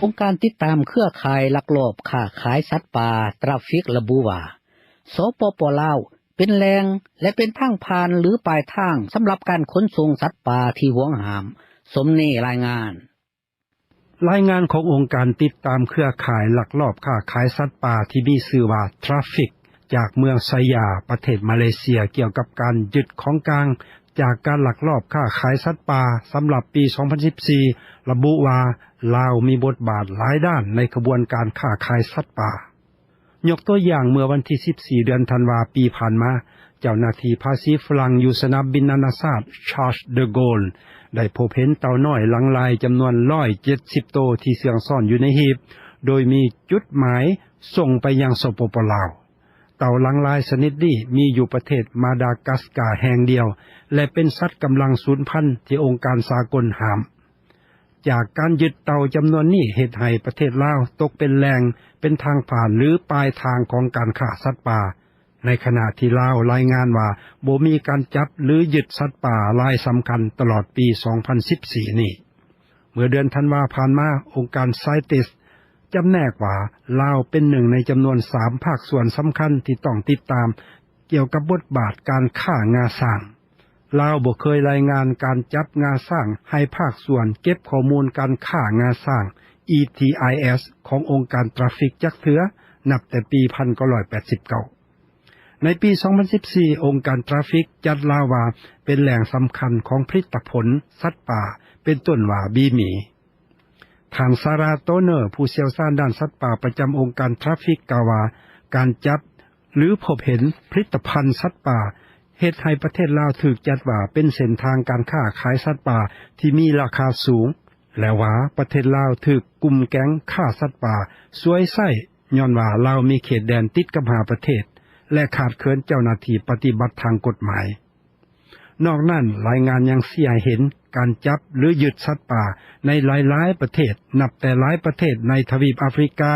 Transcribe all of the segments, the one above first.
ອົງການຕິດຕາມເຄືອຂ່າຍລັກລອບຄ້າຂາຍສັດປ່າ TRAFFIC ລະບຸວ່າ ສປປລາວ ເປັນແຫຼ່ງ ແລະ ເປັນທາງຜ່ານ ຫຼື ປາຍທາງ ສຳລັບການຂົນສົ່ງສັດປ່າທີ່ຫວງຫ້າມ. ສົມເນ ລາຍງານ. ລາຍງານຂອງອົງການຕິດຕາມເຄືອຂ່າຍລັກລອບຄ້າຂາຍສັດປ່າທີ່ມີຊື່ວ່າ TRAFFIC ຈາກເມືອງໄຊຢາ ປະເທດມາເລເຊຍ ກ່ຽວກັບການຍຶດຂອງກາງຈາກການລັກລອບຄ້າຂາຍສັດປ່າສຳລັບປີສອງພັນສິບສີ່ ລະບຸວ່າ ລາວມີບົດບາດຫຼາຍດ້ານໃນຂະບວນການຄ້າຂາຍສັດປ່າ. ຍົກຕົວຢ່າງ ເມື່ອວັນທີສິບສີ່ ເດືອນທັນວາ ປີຜ່ານມາ, ເຈົ້າໜ້າທີ່ພາສີຝຣັ່ງຢູ່ສະໜາມບິນນານາຊາດ Charles de Gaulle ໄດ້ພົບເຫັນເຕົ່ານ້ອຍຫຼັງລາຍຈຳນວນຮ້ອຍເຈັດສິບໂຕ ທີ່ເຊື່ອງຊ້ອນຢູ່ໃນຫີບ ໂດຍມີຈຸດໝາຍສົ່ງໄປຍັງ ສປປລາວ. ເຕົ່າຫຼັງລາຍຊະນິດນີ້ມີຢູ່ປະເທດມາດາກັສກາແຫ່ງດຽວ ແລະ ເປັນສັດກຳລັງສູນພັນທີ່ອົງການສາກົນຫ້າມ. ຈາກການຍຶດເຕົ່າຈຳນວນນີ້ ເຮັດໃຫ້ປະເທດລາວຕົກເປັນແຫຼ່ງ ເປັນທາງຜ່ານ ຫຼື ປາຍທາງຂອງການຄ້າສັດປ່າ, ໃນຂະນະທີ່ລາວລາຍງານວ່າ ບໍ່ມີການຈັບ ຫຼື ຍຶດສັດປ່າລາຍສຳຄັນຕະຫຼອດປີສອງພັນສິບສີ່ນີ້. ເມື່ອເດືອນທັນວາຜ່ານມາ, ອົງການ CITES ຈຳແນກວ່າ ລາວເປັນໜຶ່ງໃນຈຳນວນສາມພາກສ່ວນສຳຄັນທີ່ຕ້ອງຕິດຕາມ ກ່ຽວກັບບົດບາດການຄ້າງາຊ້າງ. ລາວບໍ່ເຄີຍລາຍງານການຈັບງາຊ້າງໃຫ້ພາກສ່ວນເກັບຂໍ້ມູນການຄ້າງາຊ້າງ ETIS ຂອງອົງການ TRAFFIC ຈັກເທື່ອ ນັບແຕ່ປີໜຶ່ງພັນເກົ້າຮ້ອຍແປດສິບເກົ້າ. ໃນປີສອງພັນສິບສີ່ ອົງການ TRAFFIC ຈັດລາວວ່າເປັນແຫຼ່ງສຳຄັນຂອງຜະລິດຕະຜົນສັດປ່າ ເປັນຕົ້ນວ່າບີໝີ. ທ່ານ Sarah Toner ຜູ້ຊ່ຽວຊານດ້ານສັດປ່າປະຈຳອົງການ TRAFFIC ກ່າວວ່າ ການຈັບ ຫຼື ພົບເຫັນຜະລິດຕະພັນສັດປ່າ ເຮັດໃຫ້ປະເທດລາວຖືກຈັດວ່າເປັນເສັ້ນທາງການຄ້າຂາຍສັດປ່າທີ່ມີລາຄາສູງ ແລະ ວ່າປະເທດລາວຖືກກຸ່ມແກ້ງຄ້າສັດປ່າສວຍໃຊ້ ຍ້ອນວ່າລາວມີເຂດແດນຕິດກັບຫ້າປະເທດ ແລະ ຂາດເຂີນເຈົ້າໜ້າທີ່ປະຕິບັດທາງກົດໝາຍ. ນອກນັ້ນ, ລາຍງານຍັງຊີ້ໃຫ້ເຫັນການຈັບ ຫຼື ຍຶດສັດປ່າໃນຫຼາຍໆປະເທດ, ນັບແຕ່ຫຼາຍປະເທດໃນທະວີບອາຟຣິກາ,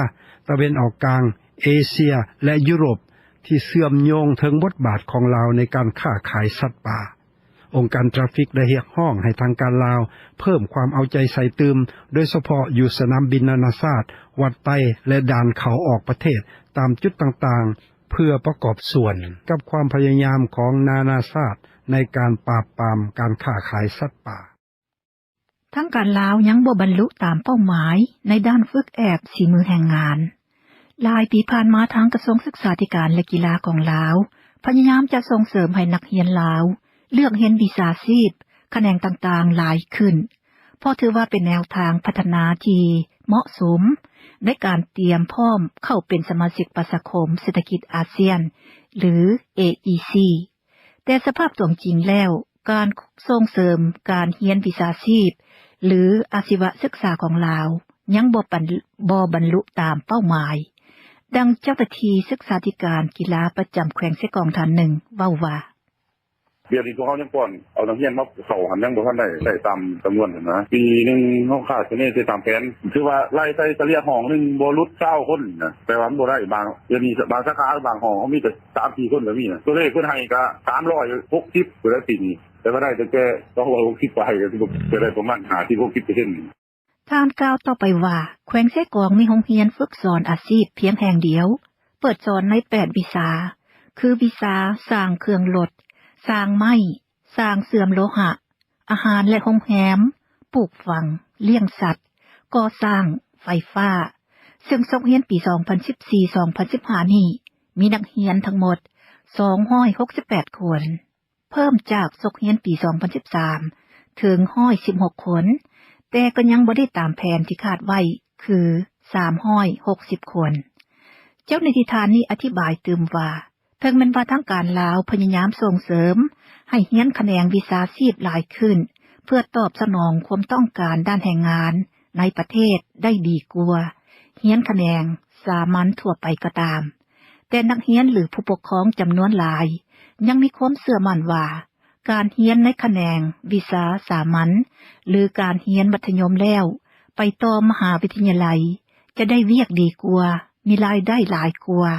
ຕາເວັນອອກກາງ, ເອເຊຍ ແລະ ຢູໂຣບ ທີ່ເຊື່ອມໂຍງເຖິງບົດບາດຂອງລາວໃນການຄ້າຂາຍສັດປ່າ. ອົງການ TRAFFIC ໄດ້ຮຽກຮ້ອງໃຫ້ທາງການລາວເພີ່ມຄວາມເອົາໃຈໃສ່ຕື່ມ, ໂດຍສະເພາະຢູ່ສະໜາມບິນນານາຊາດວັດໄຕ ແລະ ດ່ານເຂົ້າອອກປະເທດຕາມຈຸດຕ່າງໆ, ເພື່ອປະກອບສ່ວນກັບຄວາມພະຍາຍາມຂອງນານາຊາດໃນການປາບປາມການຄ້າຂາຍສັດປ່າ. ທາງການລາວຍັງບໍ່ບັນລຸຕາມເປົ້າໝາຍໃນດ້ານຝຶກແອບສີມືແຮງງານ. ຫຼາຍປີຜ່ານມາ, ທາງກະຊວງສຶກສາທິການ ແລະ ກິລາຂອງລາວ ພະຍາຍາມຈະສົ່ງເສີມໃຫ້ນັກຮຽນລາວເລືອກຮຽນວິຊາຊີບຂະແໜງຕ່າງໆຫຼາຍຂຶ້ນ, ເພາະຖືວ່າເປັນແນວທາງພັດທະນາທີ່ເໝາະສົມໃນການຕຽມພ້ອມເຂົ້າເປັນສະມາຊິກປະຊາຄົມເສດຖະກິດອາຊຽນ ຫຼື ເອອີຊີ. ແຕ່ສະພາບຕົວຈິງແລ້ວ, ການສົ່ງເສີມການຮຽນວິຊາຊີບ ຫຼື ອາຊີວະສຶກສາຂອງລາວ ຍັງບໍ່ປັນ, ບໍ່ບັນລຸຕາມເປົ້າໝາຍ, ດັ່ງເຈົ້າໜ້າທີ່ສຶກສາທິການກິລາປະຈຳແຂວງເຊກອງທ່ານໜຶ່ງເວົ້າວ່າ: ດຽວນີ້ພວກເຮົາຍັງປ້ອນເອົານັກຮຽນມາເຂົ້າຫັ້ນ ຍັງບໍ່ທັນໄດ້ ໄດ້ຕາມຈຳນວນຫັ້ນນະ. ປີໜຶ່ງເຮົາຄາດຄະເນໄດ້ຕາມແຜນ, ຖືວ່າໄລ່ໃສ່ສະເລ່ຍຫ້ອງໜຶ່ງບໍ່ຫຼຸດຊາວຄົນນະ, ແຕ່ວ່າມັນບໍ່ໄດ້. ບາງ, ດຽວນີ້ບາງສາຂາ ບາງຫ້ອງເຮົາມີແຕ່ສາມສີ່ຄົນກໍມີນະ. ຕົວເລກເພິ່ນໃຫ້ກໍສາມຮ້ອຍຫົກສິບພຸ້ນແຫຼະປີນີ້, ແຕ່ວ່າໄດ້ຕັ້ງແຕ່ສອງຮ້ອຍຫົກສິບປາຍ ກໍໄດ້ປະມານຫ້າສິບຫົກສິບເປີເຊັນ. ທ່ານກ່າວຕໍ່ໄປວ່າ ແຂວງເຊກອງມີໂຮງຮຽນຝຶກສອນອາຊີບພຽງແຫ່ງດຽວ ເປີດສອນໃນແປດວິຊາ ຄື ວິຊາຊ່າງເຄື່ອງລົດ, ຊ່າງໄມ້, ຊ່າງເຊື່ອມໂລຫະ, ອາຫານ ແລະ ໂຮງແຮມ, ປູກຝັງ, ລ້ຽງສັດ, ກໍ່ສ້າງ, ໄຟຟ້າ, ເຊິ່ງສົກຮຽນປີສອງພັນສິບສີ່ ສອງພັນສິບຫ້ານີ້ ມີນັກຮຽນທັງໝົດສອງຮ້ອຍຫົກສິບແປດຄົນ, ເພີ່ມຈາກສົກຮຽນປີສອງພັນສິບສາມເຖິງຮ້ອຍສິບຫົກຄົນ, ແຕ່ກໍຍັງບໍ່ໄດ້ຕາມແຜນທີ່ຄາດໄວ້ ຄືສາມຮ້ອຍຫົກສິບຄົນ. ເຈົ້າໜ້າທີ່ທ່ານນີ້ອະທິບາຍຕື່ມວ່າ ເຖິງແມ່ນວ່າທາງການລາວພະຍາຍາມສົ່ງເສີມໃຫ້ຮຽນຂະແໜງວິຊາຊີບຫຼາຍຂຶ້ນ ເພື່ອຕອບສະໜອງຄວາມຕ້ອງການດ້ານແຮງງານໃນປະເທດໄດ້ດີກວ່າຮຽນຂະແໜງສາມັນທົ່ວໄປກໍຕາມ, ແຕ່ນັກຮຽນ ຫຼື ຜູ້ປົກຄອງຈຳນວນຫຼາຍ ຍັງມີຄວາມເຊື່ອໝັ້ນວ່າ ການຮຽນໃນຂະແໜງວິຊາສາມັນ ຫຼື ການຮຽນມັດທະຍົມແລ້ວໄປຕໍ່ມະຫາວິທະຍາໄລ ຈະໄດ້ວຽກດີກວ່າ, ມີລາຍໄດ້ຫຼາຍກວ່າ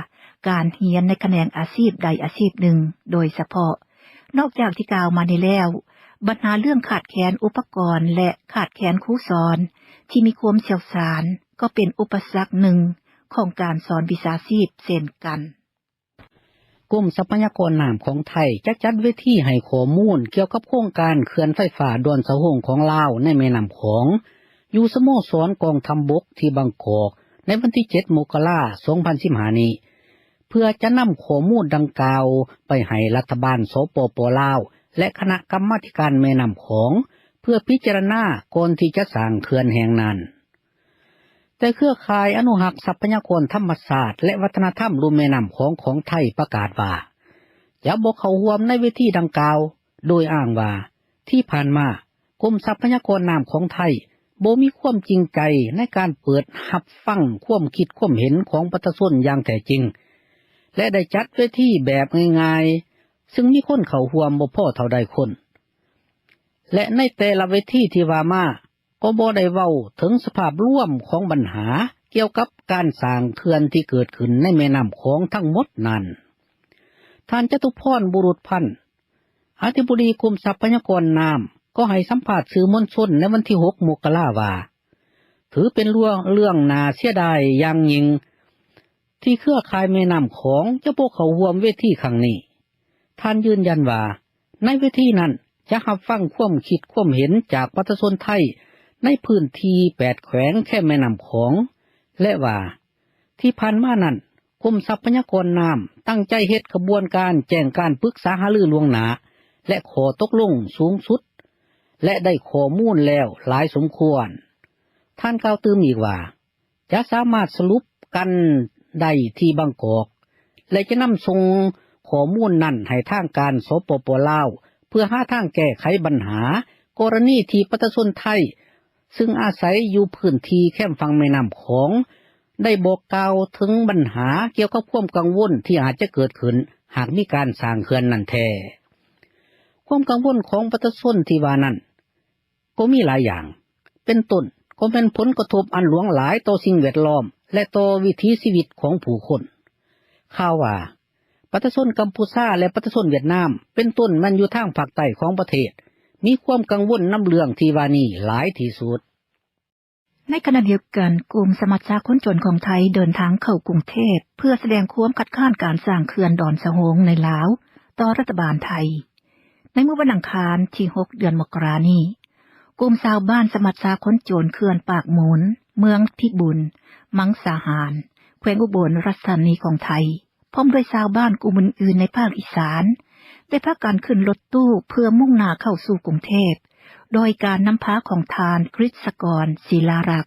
ການຮຽນໃນຂະແໜງອາຊີບໃດອາຊີບໜຶ່ງໂດຍສະເພາະ. ນອກຈາກທີ່ກ່າວມານີ້ແລ້ວ, ບັນຫາເລື່ອງຂາດແຄນອຸປະກອນ ແລະ ຂາດແຄນຄູສອນທີ່ມີຄວາມຊ່ຽວຊານ ກໍເປັນອຸປະສັກໜຶ່ງຂອງການສອນວິຊາຊີບເຊັ່ນກັນ. ກົມຊັບພະຍາກອນນ້ຳຂອງໄທຈະຈັດເວທີໃຫ້ຂໍ້ມູນກ່ຽວກັບໂຄງການເຂື່ອນໄຟຟ້າດອນສະໂຮງຂອງລາວໃນແມ່ນ້ຳຂອງ ຢູ່ສະໂມສອນກອງທັບບົກທີ່ບາງກອກ ໃນວັນທີເຈັດ ມົກກະລາ ສອງພັນສິບຫ້ານີ້ ເພື່ອຈະນຳຂໍ້ມູນດັ່ງກ່າວໄປໃຫ້ລັດຖະບານ ສປປ ລາວ ແລະ ຄະນະກຳມາທິການແມ່ນ້ຳຂອງ ເພື່ອພິຈາລະນາກ່ອນທີ່ຈະສ້າງເຂື່ອນແຫ່ງນັ້ນ. ແຕ່ເຄືອຂ່າຍອະນຸຮັກຊັບພະຍາກອນທຳມະຊາດ ແລະ ວັດທະນະທຳລຸ່ມແມ່ນ້ຳຂອງຂອງໄທປະກາດວ່າ ຈະບໍ່ເຂົ້າຮ່ວມໃນເວທີດັ່ງກ່າວ ໂດຍອ້າງວ່າ ທີ່ຜ່ານມາ ກົມຊັບພະຍາກອນນ້ຳຂອງໄທບໍ່ມີຄວາມຈິງໃຈໃນການເປີດຮັບຟັງຄວາມຄິດຄວາມເຫັນຂອງປະຊາຊົນຢ່າງແທ້ຈິງ ແລະ ໄດ້ຈັດເວທີແບບງ່າຍໆ ຊຶ່ງມີຄົນເຂົ້າຮ່ວມບໍ່ພໍເທົ່າໃດຄົນ ແລະ ໃນແຕ່ລະເວທີທີ່ວ່າມາ ກໍບໍ່ໄດ້ເວົ້າເຖິງສະພາບລວມຂອງບັນຫາກ່ຽວກັບການສ້າງເຂື່ອນທີ່ເກີດຂຶ້ນໃນແມ່ນ້ຳຂອງທັງໝົດນັ້ນ. ທ່ານ ຈະຕຸພອນ ບຸລຸດພັນ ອະທິບໍດີກົມຊັບພະຍາກອນນ້ຳ ກໍໃຫ້ສຳພາດສື່ມວນຊົນໃນວັນທີຫົກ ມົກກະລາ ວ່າ ຖືເປັນເລື່ອງ ເລື່ອງໜ້າເສຍດາຍຢ່າງຍິ່ງ ທີ່ເຄືອຂ່າຍແມ່ນ້ຳຂອງຈະບໍ່ເຂົ້າຮ່ວມເວທີຄັ້ງນີ້. ທ່ານຢືນຢັນວ່າ ໃນເວທີນັ້ນຈະຮັບຟັງຄວາມຄິດຄວາມເຫັນຈາກປະຊາຊົນໄທໃນພື້ນທີ່ແປດແຂວງແຄມແມ່ນ້ຳຂອງ ແລະ ວ່າ ທີ່ຜ່ານມານັ້ນ ກົມຊັບພະຍາກອນນ້ຳຕັ້ງໃຈເຮັດຂະບວນການແຈ້ງການປຶກສາຫາລືລ່ວງໜ້າ ແລະ ຂໍ້ຕົກລົງສູງສຸດ ແລະ ໄດ້ຂໍ້ມູນແລ້ວຫຼາຍສົມຄວນ. ທ່ານກ່າວຕື່ມອີກວ່າ ຈະສາມາດສະຫຼຸບກັນໄດ້ທີ່ບາງກອກ ແລະ ຈະນຳສົ່ງຂໍ້ມູນນັ້ນໃຫ້ທາງການ ສປປ ລາວ ເພື່ອຫາທາງແກ້ໄຂບັນຫາ ກໍລະນີທີ່ປະຊາຊົນໄທ ຊຶ່ງອາໄສຢູ່ພື້ນທີ່ແຄມຝັ່ງແມ່ນ້ຳຂອງ ໄດ້ບອກກ່າວເຖິງບັນຫາກ່ຽວກັບຄວາມກັງວົນທີ່ອາດຈະເກີດຂຶ້ນຫາກມີການສ້າງເຂື່ອນນັ້ນແທ້. ຄວາມກັງວົນຂອງປະຊາຊົນທີ່ວ່ານັ້ນ ກໍມີຫຼາຍຢ່າງ ເປັນຕົ້ນກໍແມ່ນຜົນກະທົບອັນຫຼວງຫຼາຍຕໍ່ສິ່ງແວດລ້ອມ ແລະ ຕໍ່ວິຖີຊີວິດຂອງຜູ້ຄົນ. ຂ່າວວ່າ ປະຊາຊົນກຳປູຊາ ແລະ ປະຊາຊົນຫວຽດນາມ ເປັນຕົ້ນແມ່ນຢູ່ທາງພາກໃຕ້ຂອງປະເທດ ມີຄວາມກັງວົນນຳເລື່ອງທີ່ວ່ານີ້ຫຼາຍທີ່ສຸດ. ໃນຂະນະດຽວກັນ, ກຸ່ມສະມັດຊາຄົນຈົນຂອງໄທເດີນທາງເຂົ້າກຸງເທບ ເພື່ອສະແດງຄວາມຄັດຄ້ານການສ້າງເຂື່ອນດອນສະໂຮງໃນລາວຕໍ່ລັດຖະບານໄທ. ໃນມື້ວັນອັງຄານທີຫົກ ເດືອນມົກກະລານີ້, ກຸ່ມຊາວບ້ານສະມັດຊາຄົນຈົນເຂື່ອນປາກມູນ ເມືອງພິບູນ ມັງສາຫານ ແຂວງອຸບົນລາຊະທານີຂອງໄທ ພ້ອມດ້ວຍຊາວບ້ານກຸ່ມອື່ນໆໃນພາກອີສານ ໄດ້ພາກັນຂຶ້ນລົດຕູ້ເພື່ອມຸ່ງໜ້າເຂົ້າສູ່ກຸງເທບ ໂດຍການນຳພາຂອງທ່ານ ກຣິດສະກອນ ສີລາລັກ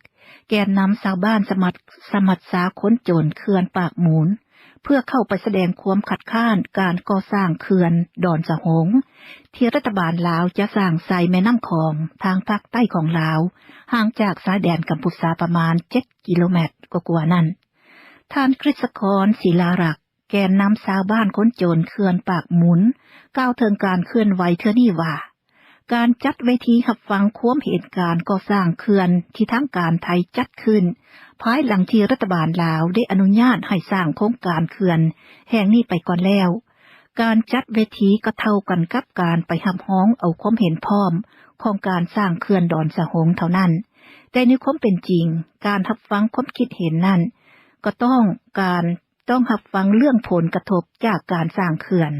ແກນນຳຊາວບ້ານສະມັດ ສະມັດຊາຄົນຈົນເຂື່ອນປາກມູນ ເພື່ອເຂົ້າໄປສະແດງຄວາມຄັດຄ້ານການກໍ່ສ້າງເຂື່ອນດອນສະໂຮງ ທີ່ລັດຖະບານລາວຈະສ້າງໃສ່ແມ່ນ້ຳຂອງທາງພາກໃຕ້ຂອງລາວ ຫ່າງຈາກຊາຍແດນກຳປູຊາປະມານເຈັດກິໂລແມັດກວ່າໆນັ້ນ. ທ່ານ ກຣິດສະກອນ ສີລາລັກ ແກນນຳຊາວບ້ານຄົນຈົນເຂື່ອນປາກມູນ ກ່າວເຖິງການເຄື່ອນໄຫວເທື່ອນີ້ວ່າ ການຈັດເວທີຮັບຟັງຄວາມເຫັນການກໍ່ສ້າງເຂື່ອນທີ່ທາງການໄທຈັດຂຶ້ນ ພາຍຫຼັງທີ່ລັດຖະບານລາວໄດ້ອະນຸຍາດໃຫ້ສ້າງໂຄງການເຂື່ອນແຫ່ງນີ້ໄປກ່ອນແລ້ວ. ການຈັດເວທີກໍເທົ່າກັນກັບການໄປຮັບຮອງເອົາຄວາມເຫັນພ້ອມຂອງການສ້າງເຂື່ອນດອນສະໂຮງເທົ່ານັ້ນ, ແຕ່ໃນຄວາມເປັນຈິງ ການຮັບຟັງຄວາມຄິດເຫັນນັ້ນ ກໍຕ້ອງການ ຕ້ອງຮັບຟັງເລື່ອງຜົນກະທົບຈາກການສ້າງເຂື່ອນ.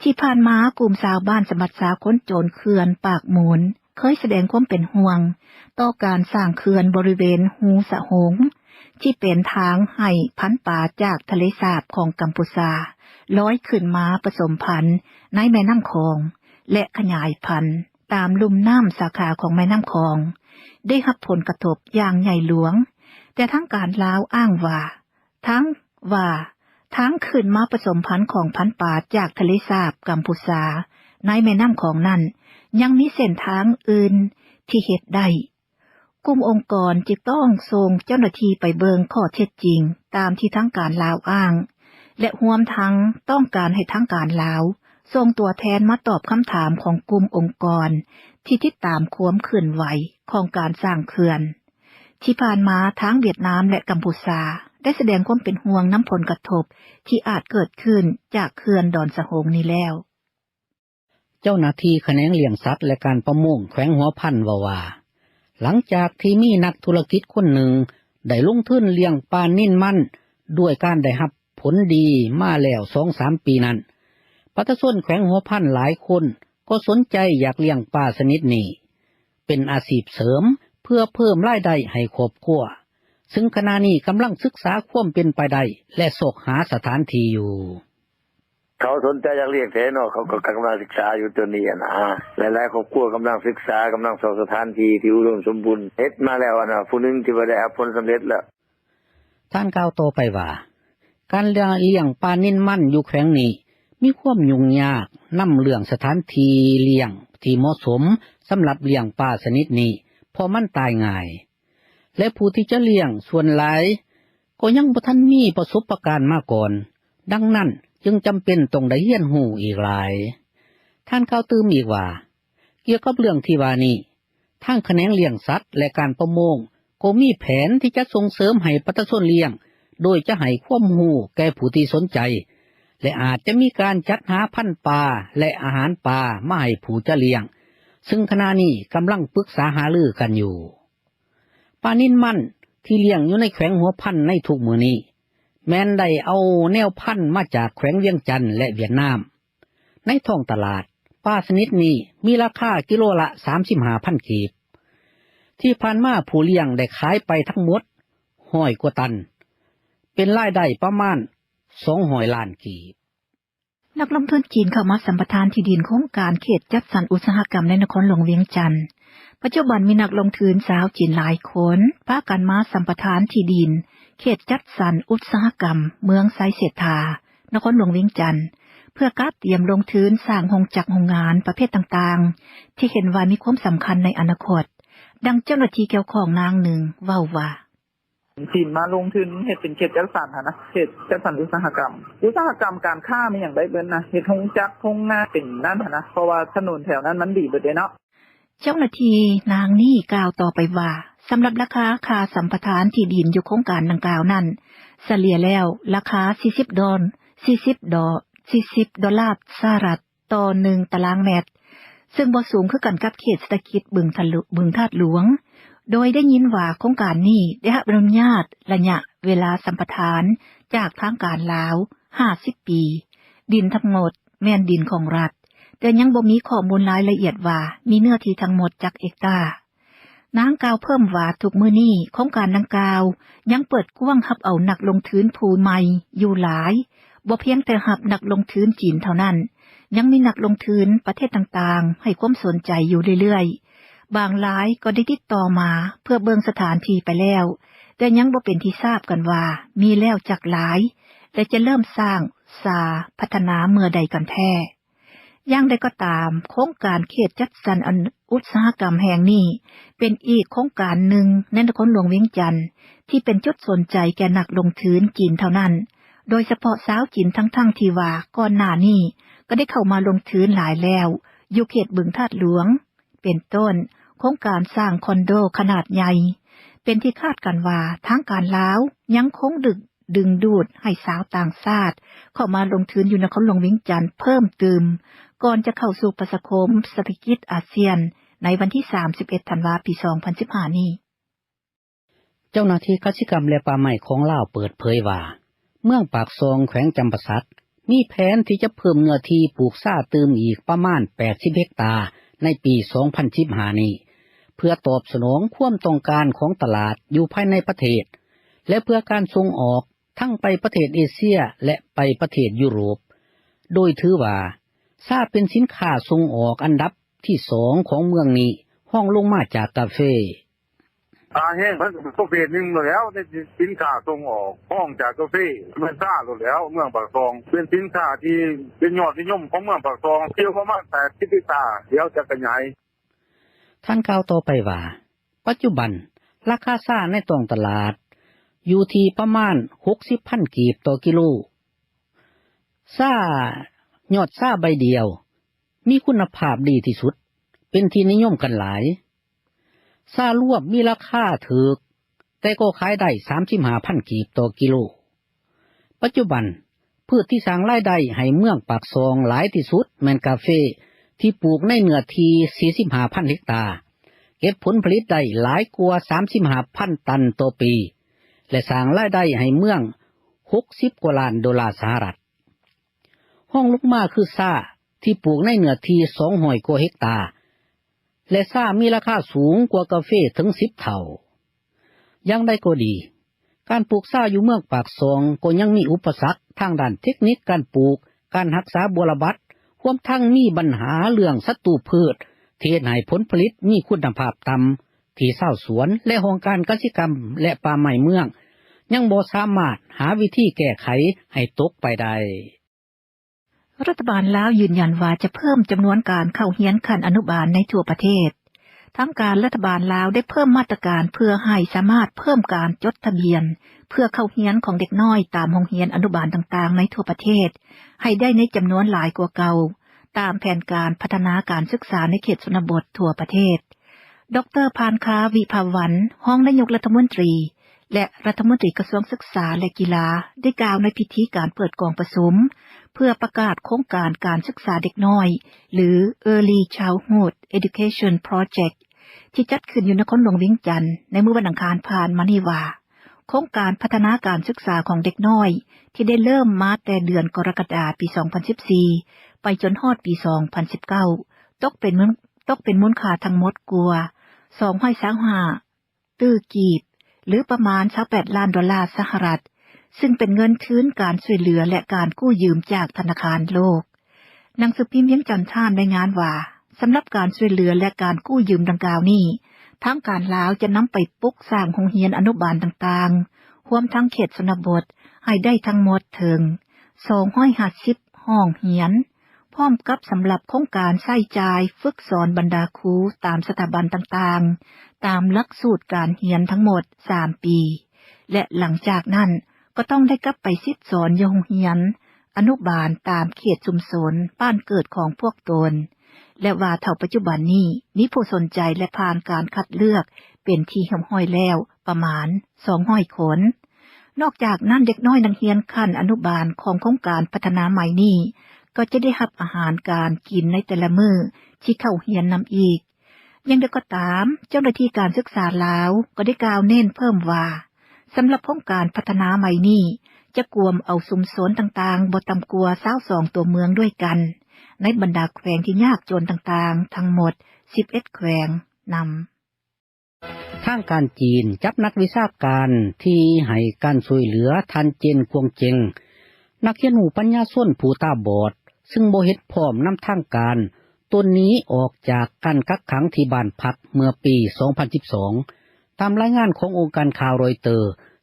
ທີ່ຜ່ານມາ, ກຸ່ມຊາວບ້ານສະມັດຊາຄົນຈົນເຂື່ອນປາກມູນ ເຄີຍສະແດງຄວາມເປັນຫ່ວງຕໍ່ການສ້າງເຂື່ອນບໍລິເວນຮູສະໂຮງ ທີ່ເປັນທາງໃຫ້ພັນປາຈາກທະເລສາບຂອງກຳປູຊາ ລອຍຂຶ້ນມາປະສົມພັນໃນແມ່ນ້ຳຂອງ ແລະ ຂະຫຍາຍພັນຕາມລຸ່ມນ້ຳສາຂາຂອງແມ່ນ້ຳຂອງ ໄດ້ຮັບຜົນກະທົບຢ່າງໃຫຍ່ຫຼວງ, ແຕ່ທາງການລາວອ້າງວ່າ ທັງວ່າ ທາງຂຶ້ນມາປະສົມພັນຂອງພັນປາຈາກທະເລສາບກຳປູຊາໃນແມ່ນ້ຳຂອງນັ້ນ ຍັງມີເສັ້ນທາງອື່ນທີ່ເຮັດໄດ້. ກຸ່ມອົງກອນຈຶ່ງຕ້ອງສົ່ງເຈົ້າໜ້າທີ່ໄປເບິ່ງຂໍ້ເທັດຈິງຕາມທີ່ທາງການລາວອ້າງ ແລະ ຮວມທັງຕ້ອງການໃຫ້ທາງການລາວສົ່ງຕົວແທນມາຕອບຄຳຖາມຂອງກຸ່ມອົງກອນທີ່ຕິດຕາມຄວາມເຄື່ອນໄຫວຂອງການສ້າງເຂື່ອນ. ທີ່ຜ່ານມາທາງຫວຽດນາມ ແລະ ກຳປູຊາ ໄດ້ສະແດງຄວາມເປັນຫ່ວງນຳຜົນກະທົບທີ່ອາດເກີດຂຶ້ນຈາກເຂື່ອນດອນສະໂຮງນີ້ແລ້ວ. ເຈົ້າໜ້າທີ່ຂະແໜງລ້ຽງສັດ ແລະ ການປະມົງແຂວງຫົວພັນເວົ້າວ່າ ຫຼັງຈາກທີ່ມີນັກທຸລະກິດຄົນໜຶ່ງ ໄດ້ລົງທຶນລ້ຽງປານິນມັນ ດ້ວຍການໄດ້ຮັບຜົນດີມາແລ້ວສອງສາມປີນັ້ນ ປະຊາຊົນແຂວງຫົວພັນຫຼາຍຄົນກໍສົນໃຈຢາກລ້ຽງປາຊະນິດນີ້ ເປັນອາຊີບເສີມ ເພື່ອເພີ່ມລາຍໄດ້ໃຫ້ຄອບຄົວ ຊຶ່ງຂະນະນີ້ກຳລັງສຶກສາຄວາມເປັນໄປໄດ້ ແລະຊອກຫາສະຖານທີ່ຢູ່. ເຂົາສົນໃຈຢາກລ້ຽງແທ້ເນາະ ເຂົາກໍກຳລັງສຶກສາຢູ່ໂຕນີ້ຫັ້ນນະ ຫຼາຍໆຄອບຄົວກຳລັງສຶກສາ ກຳລັງຊອກສະຖານທີ່ທີ່ອຸດົມສົມບູນ ເຮັດມາແລ້ວຫັ້ນນະ ຜູ້ໜຶ່ງທີ່ວ່າໄດ້ຮັບຜົນສຳເລັດແລ້ວ. ທ່ານກ່າວຕໍ່ໄປວ່າ ການລ້ຽງປານິນມັນຢູ່ແຂວງນີ້ ມີຄວາມຫຍຸ້ງຍາກນຳເລື່ອງສະຖານທີ່ລ້ຽງທີ່ເໝາະສົມສຳລັບລ້ຽງປາຊະນິດນີ້ ເພາະມັນຕາຍງ່າຍ ແລະຜູ້ທີ່ຈະລ້ຽງສ່ວນຫຼາຍ ກໍຍັງບໍ່ທັນມີປະສົບປະການມາກ່ອນ ດັ່ງນັ້ນຈຶ່ງຈຳເປັນຕ້ອງໄດ້ຮຽນຮູ້ອີກຫຼາຍ. ທ່ານກ່າວຕື່ມອີກວ່າ ກ່ຽວກັບເລື່ອງທີ່ວ່ານີ້ ທາງຂະແໜງລ້ຽງສັດ ແລະການປະມົງ ກໍມີແຜນທີ່ຈະສົ່ງເສີມໃຫ້ປະຊາຊົນລ້ຽງ ໂດຍຈະໃຫ້ຄວາມຮູ້ແກ່ຜູ້ທີ່ສົນໃຈ ແລະອາດຈະມີການຈັດຫາພັນປາ ແລະອາຫານປາມາໃຫ້ຜູ້ຈະລ້ຽງ ຊຶ່ງຂະນະນີ້ກຳລັງປຶກສາຫາລືກັນຢູ່. ປານິນມັນທີ່ລ້ຽງຢູ່ໃນແຂວງຫົວພັນໃນທຸກມື້ນີ້ ແມ່ນໄດ້ເອົາແນວພັນມາຈາກແຂວງວຽງຈັນ ແລະຫວຽດນາມ. ໃນທ້ອງຕະຫຼາດ ປາຊະນິດນີ້ມີລາຄາກິໂລລະສາມສິບຫ້າພັນກີບ. ທີ່ຜ່ານມາຜູ້ລ້ຽງໄດ້ຂາຍໄປທັງໝົດຮ້ອຍກວ່າຕັນ ເປັນລາຍໄດ້ປະມານສອງຮ້ອຍລ້ານກີບ. ນັກລົງທຶນຈີນເຂົ້າມາສຳປະທານທີ່ດິນໂຄງການເຂດຈັດສັນອຸດສາຫະກຳໃນນະຄອນຫຼວງວຽງຈັນ. ປັດຈຸບັນມີນັກລົງທຶນຊາວຈີນຫຼາຍຄົນພາກັນມາສຳປະທານທີ່ດິນເຂດຈັດສັນອຸດສາຫະກຳເມືອງໄຊເສດຖາ ນະຄອນຫຼວງວຽງຈັນ ເພື່ອກະຕຽມລົງທຶນສ້າງໂຮງຈັກໂຮງງານປະເພດຕ່າງໆ ທີ່ເຫັນວ່າມີຄວາມສຳຄັນໃນອະນາຄົດ. ດັ່ງເຈົ້າໜ້າທີ່ກ່ຽວຂ້ອງນາງໜຶ່ງເວົ້າວ່າ ຈີນມາລົງທຶນເຮັດເປັນເຂດຈັດສັນຫັ້ນນະ ເຂດຈັດສັນອຸດສາຫະກຳ ອຸດສາຫະກຳການຄ້າມີຫຍັງໄດ້ເບິດນະ ເຮັດໂຮງຈັກໂຮງງານເປັນນັ້ນຫັ້ນນະ ເພາະວ່າຖະໜົນແຖວນັ້ນມັນດີເບິດເດ້ເນາະ. ເຈົ້າໜ້າທີ່ນາງນີ້ກ່າວຕໍ່ໄປວ່າ ສຳລັບລາຄາຄ່າສຳປະທານທີ່ດິນຢູ່ໂຄງການດັ່ງກ່າວນັ້ນ ສະເລ່ຍແລ້ວລາຄາສີ່ສິບດອນ ສີ່ສິບດອນ ສີ່ສິບໂດລາສະຫະລັດ ຕໍ່ໜຶ່ງຕາລາງແມັດ ເຊິ່ງບໍ່ສູງຄືກັນກັບເຂດເສດຖະກິດບຶງທາດຫຼວງ ໂດຍໄດ້ຍິນວ່າໂຄງການນີ້ໄດ້ຮັບອະນຸຍາດໄລຍະເວລາສຳປະທານຈາກທາງການລາວຫ້າສິບປີ, ດິນທັງໝົດແມ່ນດິນຂອງລັດ, ແຕ່ຍັງບໍ່ມີຂໍ້ມູນລາຍລະອຽດວ່າມີເນື້ອທີ່ທັງໝົດຈັກເຮັກຕາ. ນາງກ່າວເພີ່ມວ່າ ທຸກມື້ນີ້ໂຄງການດັ່ງກ່າວຍັງເປີດກວ້າງຮັບເອົານັກລົງທຶນຜູ້ໃໝ່ຢູ່ຫຼາຍ, ບໍ່ພຽງແຕ່ຮັບນັກລົງທຶນຈີນເທົ່ານັ້ນ, ຍັງມີນັກລົງທຶນປະເທດຕ່າງໆໃຫ້ຄວາມສົນໃຈຢູ່ເລື້ອຍໆ. ບາງລາຍກໍໄດ້ຕິດຕໍ່ມາເພື່ອເບິ່ງສະຖານທີ່ໄປແລ້ວ, ແຕ່ຍັງບໍ່ເປັນທີ່ຊາບກັນວ່າມີແລ້ວຈັກລາຍ ແລະ ຈະເລີ່ມສ້າງສາພັດທະນາເມື່ອໃດກັນແທ້. ຢ່າງໃດກໍຕາມ, ໂຄງການເຂດຈັດສັນອຸດສາຫະກຳແຫ່ງນີ້ ເປັນອີກໂຄງການໜຶ່ງໃນນະຄອນຫຼວງວຽງຈັນ ທີ່ເປັນຈຸດສົນໃຈແກ່ນັກລົງທຶນຈີນເທົ່ານັ້ນ, ໂດຍສະເພາະຊາວຈີນ, ທັງໆທີ່ວ່າກ່ອນໜ້ານີ້ກໍໄດ້ເຂົ້າມາລົງທຶນຫຼາຍແລ້ວ ຢູ່ເຂດບຶງທາດຫຼວງ ເປັນຕົ້ນ ໂຄງການສ້າງຄອນໂດຂະໜາດໃຫຍ່. ເປັນທີ່ຄາດກັນວ່າ ທາງການລາວຍັງຄົງດຶງ ດຶງດູດໃຫ້ຊາວຕ່າງຊາດເຂົ້າມາລົງທຶນຢູ່ນະຄອນຫຼວງວຽງຈັນເພີ່ມຕື່ມ ກ່ອນຈະເຂົ້າສູ່ປະຊາຄົມເສດຖະກິດອາຊຽນ ໃນວັນທີສາມສິບເອັດ ທັນວາ ປີສອງພັນສິບຫ້ານີ້. ເຈົ້າໜ້າທີ່ກະສິກຳ ແລະ ປ່າໄມ້ຂອງລາວເປີດເຜີຍວ່າ ເມືອງປາກຊ່ອງ ແຂວງຈຳປາສັກ ມີແຜນທີ່ຈະເພີ່ມເນື້ອທີ່ປູກຊາຕື່ມອີກປະມານແປດສິບເຮັກຕາໃນປີສອງພັນສິບຫ້ານີ້ ເພື່ອຕອບສະໜອງຄວາມຕ້ອງການຂອງຕະຫຼາດຢູ່ພາຍໃນປະເທດ ແລະ ເພື່ອການສົ່ງອອກທັງໄປປະເທດເອເຊຍ ແລະ ໄປປະເທດຢູໂຣບ, ໂດຍຖືວ່າຊາເປັນສິນຄ້າສົ່ງອອກອັນດັບທີສອງຂອງເມືອງນີ້ ຮອງລົງມາຈາກກາເຟ. ຊາແຫ້ງເພິ່ນກໍເປັນປະເພດໜຶ່ງໂລດແລ້ວ ໃນສິນຄ້າສົ່ງອອກ ຮອງຈາກກາເຟ ແມ່ນຊາໂລດແລ້ວ. ເມືອງປາກຊ່ອງເປັນສິນຄ້າທີ່ເປັນຍອດນິຍົມຂອງເມືອງປາກຊ່ອງ ເຂດປະມານແປດສິບເຮັກຕາ ດຽວຈະຂະຫຍາຍ. ທ່ານກ່າວຕໍ່ໄປວ່າ ປັດຈຸບັນລາຄາຊາໃນທ້ອງຕະຫຼາດຢູ່ທີ່ປະມານຫົກສິບພັນກີບຕໍ່ກິໂລ. ຊາ ຍອດຊາໃບດຽວ ມີຄຸນນະພາບດີທີ່ສຸດ ເປັນທີ່ນິຍົມກັນຫຼາຍ. ຊາລວມມີລາຄາຖືກ ແຕ່ກໍຂາຍໄດ້ສາມສິບຫ້າພັນກີບຕໍ່ກິໂລ. ປັດຈຸບັນ ພືດທີ່ສ້າງລາຍໄດ້ໃຫ້ເມືອງປາກຊ່ອງຫຼາຍທີ່ສຸດແມ່ນກາເຟ ທີ່ປູກໃນເນື້ອທີ່ສີ່ສິບຫ້າພັນເຮັກຕາ, ເກັບຜົນຜະລິດໄດ້ຫຼາຍກວ່າສາມສິບຫ້າພັນຕັນຕໍ່ປີ. ແລະສ້າງລາຍໄດ້ໃຫ້ເມືອງ ຫົກສິບກວ່າລ້ານໂດລາສະຫະລັດ. ຮອງລົງມາຄືຊາ ທີ່ປູກໃນເນື້ອທີ່ ສອງຮ້ອຍກວ່າເຮັກຕາ ແລະຊາມີລາຄາສູງກວ່າກາເຟເຖິງສິບເທົ່າ. ຢ່າງໃດກໍດີ, ການປູກຊາຢູ່ເມືອງປາກຊ່ອງກໍຍັງມີອຸປະສັກທາງດ້ານເທັກນິກການປູກ, ການຮັກສາບົວລະບັດ, ຮວມທັງມີບັນຫາເລື່ອງສັດຕູພືດ ທີ່ເຮັດໃຫ້ຜົນຜະລິດມີຄຸນນະພາບຕ່ຳ ທີ່ຊາວສວນ ແລະຫ້ອງການກະສິກຳ ແລະປ່າໄມ້ເມືອງ ຍັງບໍ່ສາມາດຫາວິທີແກ້ໄຂໃຫ້ຕົກໄປໄດ້. ລັດຖະບານລາວຢືນຢັນວ່າຈະເພີ່ມຈຳນວນການເຂົ້າຮຽນຂັ້ນອະນຸບານໃນທົ່ວປະເທດ. ທາງການລັດຖະບານລາວໄດ້ເພີ່ມມາດຕະການເພື່ອໃຫ້ສາມາດເພີ່ມການຈົດທະບຽນເພື່ອເຂົ້າຮຽນຂອງເດັກນ້ອຍຕາມໂຮງຮຽນອະນຸບານຕ່າງໆໃນທົ່ວປະເທດ ໃຫ້ໄດ້ໃນຈຳນວນຫຼາຍກວ່າເກົ່າ, ຕາມແຜນການພັດທະນາການສຶກສາໃນເຂດຊົນນະບົດທົ່ວປະເທດ. ດອກເຕີ ພານຄາ ວິພາວັນ ຮອງນາຍົກລັດຖະມົນຕີ ແລະ ລັດຖະມົນຕີກະຊວງສຶກສາ ແລະ ກິລາ ໄດ້ກ່າວໃນພິທີການເປີດກອງປະຊຸມ ເພື່ອປະກາດໂຄງການການສຶກສາເດັກນ້ອຍ ຫຼື Early Childhood Education Project ທີ່ຈັດຂຶ້ນຢູ່ນະຄອນຫຼວງວຽງຈັນ ໃນມື້ວັນອັງຄານຜ່ານມານີ້ວ່າ ໂຄງການພັດທະນາການສຶກສາຂອງເດັກນ້ອຍ ທີ່ໄດ້ເລີ່ມມາແຕ່ເດືອນກໍລະກະດາ ປີສອງພັນສິບສີ່ ໄປຈົນຮອດປີສອງພັນສິບເກົ້າ ຕົກເປັນເງິນ ຕົກເປັນມູນຄ່າທັງໝົດກວ່າ ສອງຮ້ອຍຊາວຫ້າຕື້ກີບ ຫຼື ປະມານ ຊາວແປດລ້ານໂດລາສະຫະລັດ, ຊຶ່ງເປັນເງິນທຶນການຊ່ວຍເຫຼືອ ແລະ ການກູ້ຢືມຈາກທະນາຄານໂລກ. ໜັງສືພິມວຽງຈັນທາມລາຍງານວ່າ, ສຳລັບການຊ່ວຍເຫຼືອ ແລະ ການກູ້ຢືມດັ່ງກ່າວນີ້, ທາງການລາວຈະນຳໄປປຸກສ້າງໂຮງຮຽນອະນຸບານຕ່າງໆ, ຮວມທັງເຂດຊົນນະບົດ, ໃຫ້ໄດ້ທັງໝົດເຖິງ ສອງຮ້ອຍຫ້າສິບຫ້ອງຮຽນ, ພ້ອມກັບສຳລັບໂຄງການໃຊ້ຈ່າຍຝຶກສອນບັນດາຄູຕາມສະຖາບັນຕ່າງໆ, ຕາມຫຼັກສູດການຮຽນທັງໝົດສາມປີ ແລະ ຫຼັງຈາກນັ້ນກໍຕ້ອງໄດ້ກັບໄປສິດສອນຢູ່ໂຮງຮຽນອະນຸບານຕາມເຂດຊຸມຊົນບ້ານເກີດຂອງພວກຕົນ ແລະ ວ່າເທົ່າປັດຈຸບັນນີ້ມີຜູ້ສົນໃຈ ແລະ ຜ່ານການຄັດເລືອກເປັນທີ່ຮຽບຮ້ອຍແລ້ວປະມານສອງຮ້ອຍຄົນ. ນອກຈາກນັ້ນ, ເດັກນ້ອຍນັກຮຽນຂັ້ນອະນຸບານຂອງໂຄງການພັດທະນາໃໝ່ນີ້ ກໍຈະໄດ້ຮັບອາຫານການກິນໃນແຕ່ລະມື້ທີ່ເຂົ້າຮຽນນຳອີກ. ຢ່າງໃດກໍຕາມ, ເຈົ້າໜ້າທີ່ການສຶກສາລາວກໍໄດ້ກ່າວເນັ້ນເພີ່ມວ່າ, ສຳລັບໂຄງການພັດທະນາໃໝ່ນີ້ ຈະກວມເອົາຊຸມຊົນຕ່າງໆບໍ່ຕ່ຳກວ່າຊາວສອງຕົວເມືອງດ້ວຍກັນ ໃນບັນດາແຂວງທີ່ຍາກຈົນຕ່າງໆ ທັງໝົດສິບເອັດແຂວງນຳ. ທາງການຈີນຈັບນັກວິຊາການທີ່ໃຫ້ການຊ່ວຍເຫຼືອທ່ານເຈນ ກວງເຈັງ, ນັກຮຽນຮູ້ປັນຍາຊົນຜູ້ຕາບອດ ຊຶ່ງບໍ່ເຫັນພ້ອມນຳທາງການ ຕົນໜີອອກຈາກການກັກຂັງທີ່ບ້ານພັກເມື່ອປີສອງພັນສິບສອງ, ຕາມລາຍງານຂອງອົງການຂ່າວຣອຍເຕີ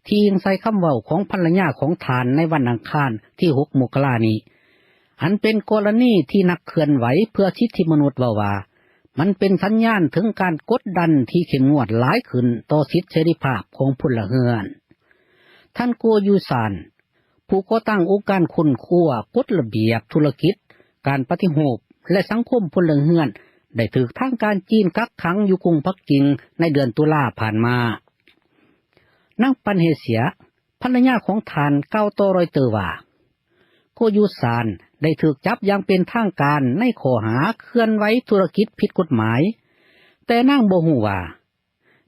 ທີ່ອີງໃສ່ຄຳເວົ້າຂອງພັນລະຍາຂອງທ່ານໃນວັນອັງຄານທີຫົກ ມົກກະລານີ້. ອັນເປັນກໍລະນີທີ່ນັກເຄື່ອນໄຫວເພື່ອສິດທິມະນຸດເວົ້າວ່າ ມັນເປັນສັນຍານເຖິງການກົດດັນທີ່ເຂັ້ມງວດຫຼາຍຂຶ້ນຕໍ່ສິດເສລີພາບຂອງພົນລະເຮືອນ. ທ່ານ ໂກ ຢູຊານ ຜູ້ກໍ່ຕັ້ງອົງການຄົ້ນຄວ້າກົດລະບຽບທຸລະກິດ, ການປະຕິຮູບ ແລະ ສັງຄົມພົນລະເຮືອນ ໄດ້ຖືກທາງການຈີນກັກຂັງຢູ່ກຸງປັກກິ່ງໃນເດືອນຕຸລາຜ່ານມາ. ນາງ ປັນເຮເຊຍ ພັນລະຍາຂອງທ່ານ ກ່າວຕໍ່ຣອຍເຕີວ່າ, ໂກ ຢູຊານ ໄດ້ຖືກຈັບຢ່າງເປັນທາງການໃນຂໍ້ຫາເຄື່ອນໄຫວທຸລະກິດຜິດກົດໝາຍ, ແຕ່ນາງບໍ່ຮູ້ວ່າ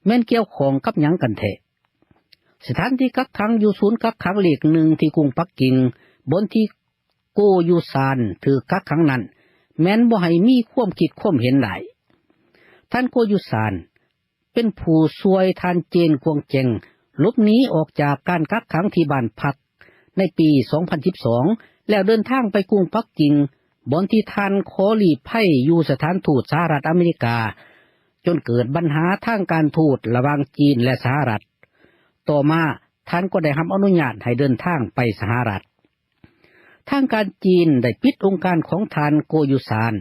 ແມ່ນກ່ຽວຂ້ອງກັບຫຍັງກັນແທ້. ສະຖານທີ່ກັກຂັງຢູ່ສູນກັກຂັງເລກໜຶ່ງທີ່ກຸງປັກກິ່ງ, ບ່ອນທີ່ໂກ ຢູຊານ ຖືກກັກຂັງນັ້ນ ແມ່ນບໍ່ໃຫ້ມີຄວາມຄິດຄວາມເຫັນໄດ້. ທ່ານ ໂກ ຢູຊານ ເປັນຜູ້ຊ່ວຍທ່ານ ເຈນ ກວງເຈັງ ຫຼົບໜີອອກຈາກການກັກຂັງທີ່ບ້ານພັກໃນປີສອງພັນສິບສອງ ແລ້ວເດີນທາງໄປກຸງປັກກິ່ງ, ບ່ອນທີ່ທ່ານຂໍລີ້ໄພຢູ່ສະຖານທູດສະຫະລັດອາເມລິກາ, ຈົນເກີດບັນຫາທາງການທູດລະຫວ່າງຈີນ ແລະ ສະຫະລັດ. ຕໍ່ມາ, ທ່ານກໍໄດ້ຮັບອະນຸຍາດໃຫ້ເດີນທາງໄປສະຫະລັດ. ທາງການຈີນໄດ້ປິດອົງການຂອງທ່ານ ໂກ ຢູຊານ,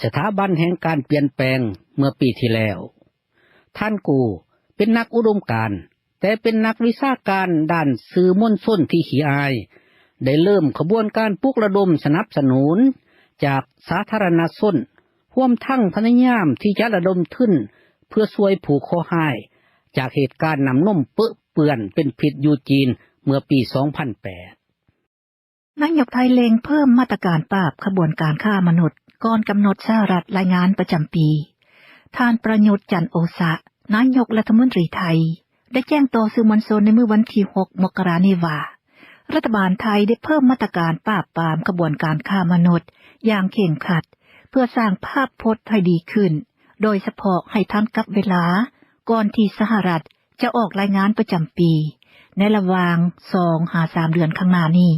ສະຖາບັນແຫ່ງການປ່ຽນແປງ, ເມື່ອປີທີ່ແລ້ວ. ທ່ານ ໂກ ເປັນນັກອຸດົມການ, ແຕ່ເປັນນັກວິຊາການດ້ານສື່ມວນຊົນທີ່ຂີ້ອາຍ, ໄດ້ເລີ່ມຂະບວນການປຸກລະດົມສະໜັບສະໜູນຈາກສາທາລະນະຊົນ, ຮວມທັງພະຍາຍາມທີ່ຈະລະດົມທຶນເພື່ອຊ່ວຍຜູ້ເຄາະຮ້າຍຈາກເຫດການນ້ຳນົມເປິເປື້ອນເປັນພິດຢູ່ຈີນເມື່ອປີສອງພັນແປດ. ນາຍົກໄທເລັ່ງເພີ່ມມາດຕະການປາບຂະບວນການຄ້າມະນຸດ ກ່ອນກຳນົດສະຫະລັດລາຍງານປະຈຳປີ. ທ່ານ ປະຍຸດ ຈັນໂອຊະ, ນາຍົກລັດຖະມົນຕີໄທ, ໄດ້ແຈ້ງຕໍ່ສື່ມວນຊົນໃນມື້ວັນທີຫົກ ມົກກະລານີ້ວ່າ ລັດຖະບານໄທໄດ້ເພີ່ມມາດຕະການປາບປາມຂະບວນການຄ້າມະນຸດຢ່າງເຄັ່ງຄັດ ເພື່ອສ້າງພາບພົດໃຫ້ດີຂຶ້ນ, ໂດຍສະເພາະໃຫ້ທັນກັບເວລາ ກ່ອນທີ່ສະຫະລັດຈະອອກລາຍງານປະຈຳປີ ໃນລະຫວ່າງສອງຫາສາມເດືອນຂ້າງໜ້ານີ້.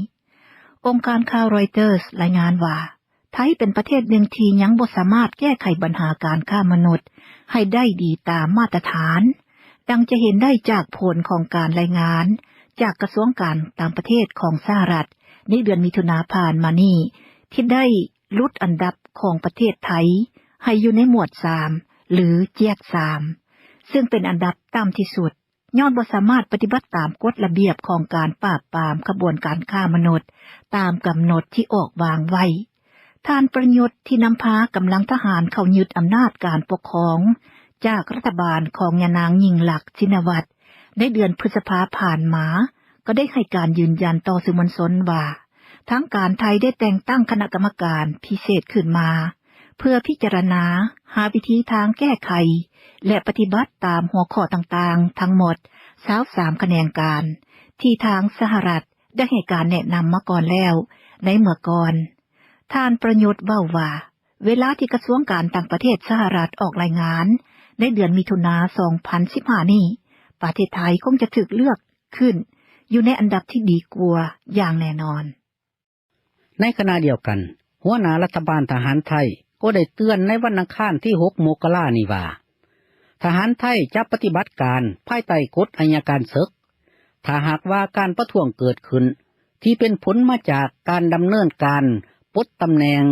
ອົງການຂ່າວ Reuters ລາຍງານວ່າ ໄທເປັນປະເທດໜຶ່ງທີ່ຍັງບໍ່ສາມາດແກ້ໄຂບັນຫາການຄ້າມະນຸດໃຫ້ໄດ້ດີຕາມມາດຕະຖານ, ດັ່ງຈະເຫັນໄດ້ຈາກຜົນຂອງການລາຍງານຈາກກະຊວງການຕ່າງປະເທດຂອງສະຫະລັດ ໃນເດືອນມິຖຸນາຜ່ານມານີ້ ທີ່ໄດ້ຫຼຸດອັນດັບຂອງປະເທດໄທໃຫ້ຢູ່ໃນໝວດສາມ ຫຼື Tier ສາມ ຊຶ່ງເປັນອັນດັບຕ່ຳທີ່ສຸດ ຍ້ອນບໍ່ສາມາດປະຕິບັດຕາມກົດລະບຽບຂອງການປາບປາມຂະບວນການຄ້າມະນຸດຕາມກຳນົດທີ່ອອກວາງໄວ້. ທ່ານປະຍຸດ ທີ່ນຳພາກຳລັງທະຫານເຂົ້າຍຶດອຳນາດການປົກຄອງຈາກລັດຖະບານຂອງຍານາງຍິ່ງລັກ ຊິນນະວັດ ໃນເດືອນພຶດສະພາຜ່ານມາ ກໍໄດ້ໃຫ້ການຢືນຢັນຕໍ່ສື່ມວນຊົນວ່າ ທາງການໄທໄດ້ແຕ່ງຕັ້ງຄະນະກຳມະການພິເສດຂຶ້ນມາ ເພື່ອພິຈາລະນາຫາວິທີທາງແກ້ໄຂ ແລະ ປະຕິບັດຕາມຫົວຂໍ້ຕ່າງໆທັງໝົດຊາວສາມຂະແໜງການ ທີ່ທາງສະຫະລັດໄດ້ໃຫ້ການແນະນຳມາກ່ອນແລ້ວໃນເມື່ອກ່ອນ. ທ່ານປະຍຸດເວົ້າວ່າ ເວລາທີ່ກະຊວງການຕ່າງປະເທດສະຫະລັດອອກລາຍງານໃນເດືອນມິຖຸນາ ສອງພັນສິບຫ້ານີ້ ປະເທດໄທຄົງຈະຖືກເລືອກຂຶ້ນຢູ່ໃນອັນດັບທີ່ດີກວ່າຢ່າງແນ່ນອນ. ໃນຂະນະດຽວກັນ, ຫົວໜ້າລັດຖະບານທະຫານໄທກໍໄດ້ເຕືອນໃນວັນອັງຄານທີຫົກ ມົກກະລານີ້ວ່າ ທະຫານໄທຈະປະຕິບັດການພາຍໃຕ້ກົດໄອຍະການເສິກ ຖ້າຫາກວ່າການປະທ້ວງເກີດຂຶ້ນ ທີ່ເປັນຜົນມາຈາກການດຳເນີນການປົດຕຳແໜ່ງ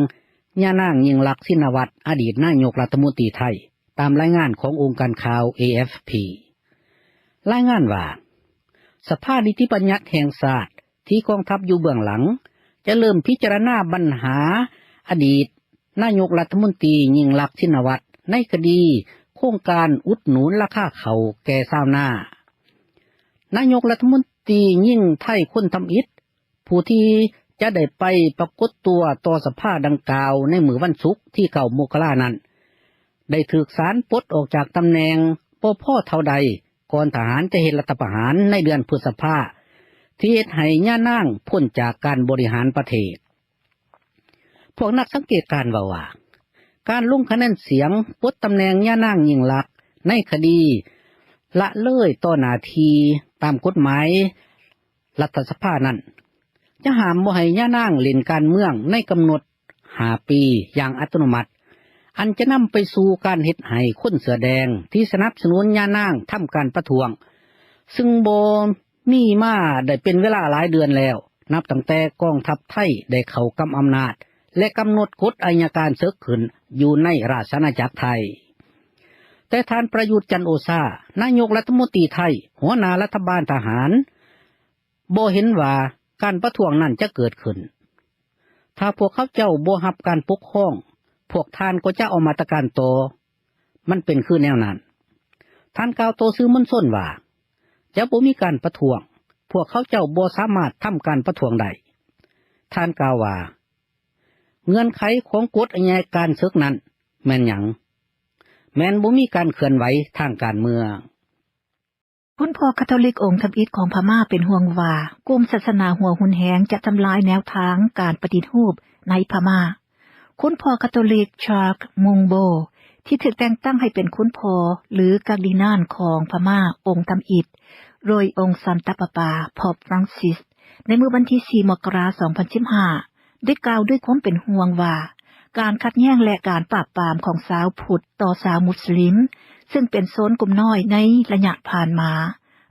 ຍານາງຍິ່ງລັກ ຊິນນະວັດ ອະດີດນາຍົກລັດຖະມົນຕີໄທ, ຕາມລາຍງານຂອງອົງການຂ່າວ ເອ ເອຟ ພີ. ລາຍງານວ່າ ສະພານິຕິບັນຍັດແຫ່ງຊາດ ທີ່ກອງທັບຢູ່ເບື້ອງຫຼັງ ຈະເລີ່ມພິຈາລະນາບັນຫາອະດີດນາຍົກລັດຖະມົນຕີຍິ່ງລັກ ຊິນນະວັດ ໃນຄະດີໂຄງການອຸດໜູນລາຄາເຂົ້າແກ່ຊາວນາ. ນາຍົກລັດຖະມົນຕີຍິງໄທຄົນທຳອິດ ຜູ້ທີ່ຈະໄດ້ໄປປາກົດຕົວຕໍ່ສະພາດັ່ງກ່າວໃນມື້ວັນສຸກທີເກົ້າ ມົກກະລານັ້ນ ໄດ້ຖືກສານປົດອອກຈາກຕຳແໜ່ງບໍ່ພໍເທົ່າໃດ ກ່ອນທະຫານຈະເຮັດລັດຖະປະຫານໃນເດືອນພຶດສະພາ ທີ່ເຮັດໃຫ້ຍານາງພົ້ນຈາກການບໍລິຫານປະເທດ. ພວກນັກສັງເກດການເວົ້າວ່າ ການລົງຄະແນນສຽງປົດຕຳແໜ່ງຍານາງຍິ່ງລັກ ໃນຄະດີລະເລີຍຕໍ່ໜ້າທີ່ຕາມກົດໝາຍລັດຖະສະພານັ້ນ ຈະຫ້າມບໍ່ໃຫ້ຍານາງຫຼິ້ນການເມືອງໃນກຳນົດຫ້າປີຢ່າງອັດຕະໂນມັດ, ອັນຈະນຳໄປສູ່ການເຮັດໃຫ້ຄົນເສື້ອແດງທີ່ສະໜັບສະໜູນຍານາງທຳການປະທ້ວງ, ຊຶ່ງບໍ່ມີມາໄດ້ເປັນເວລາຫຼາຍເດືອນແລ້ວ, ນັບຕັ້ງແຕ່ກອງທັບໄທໄດ້ເຂົ້າກຳອຳນາດ ແລະ ກຳນົດກົດໄອຍະການເສິກຂຶ້ນຢູ່ໃນລາຊະອານາຈັກໄທ. ແຕ່ທ່ານປະຍຸດ ຈັນໂອຊາ, ນາຍົກລັດຖະມົນຕີໄທ, ຫົວໜ້າລັດຖະບານທະຫານ, ບໍ່ເຫັນວ່າການປະທ້ວງນັ້ນຈະເກີດຂຶ້ນ. ຖ້າພວກເຂົາເຈົ້າບໍ່ຮັບການປົກຄອງ, ພວກທ່ານກໍຈະເອົາມາດຕະການຕໍ່. ມັນເປັນຄືແນວນັ້ນ. ທ່ານກ່າວຕໍ່ສື່ມວນຊົນວ່າ, ຈະບໍ່ມີການປະທ້ວງ, ພວກເຂົາເຈົ້າບໍ່ສາມາດທຳການປະທ້ວງໄດ້. ທ່ານກ່າວວ່າ, ເງື່ອນໄຂຂອງກົດໄອຍະການເສິກນັ້ນແມ່ນຫຍັງ? ແມ່ນບໍ່ມີການເຄື່ອນໄຫວທາງການເມືອງ. ຄຸນພໍ່ຄາໂທລິກອົງທຳອິດຂອງພະມ້າເປັນຫ່ວງວ່າ ກຸ່ມສາສະໜາຫົວຮຸນແຮງຈະທຳລາຍແນວທາງການປະຕິຮູບໃນພະມ້າ. ຄຸນພໍ່ຄາໂທລິກ Charles Mungo ທີ່ຖືກແຕ່ງຕັ້ງໃຫ້ເປັນຄຸນພໍ່ ຫຼື ກາດີນານຂອງພະມ້າອົງທຳອິດ ໂດຍອົງສັນຕະປາປາ Pope Francis ໃນມື້ວັນທີສີ່ ມົກກະລາ ສອງພັນສິບຫ້າ ໄດ້ກ່າວດ້ວຍຄວາມເປັນຫ່ວງວ່າ ການຂັດແຍ່ງ ແລະ ການປາບປາມຂອງຊາວພຸດຕໍ່ຊາວມຸສລິມ, ຊຶ່ງເປັນຊົນກຸ່ມນ້ອຍໃນໄລຍະຜ່ານມາ,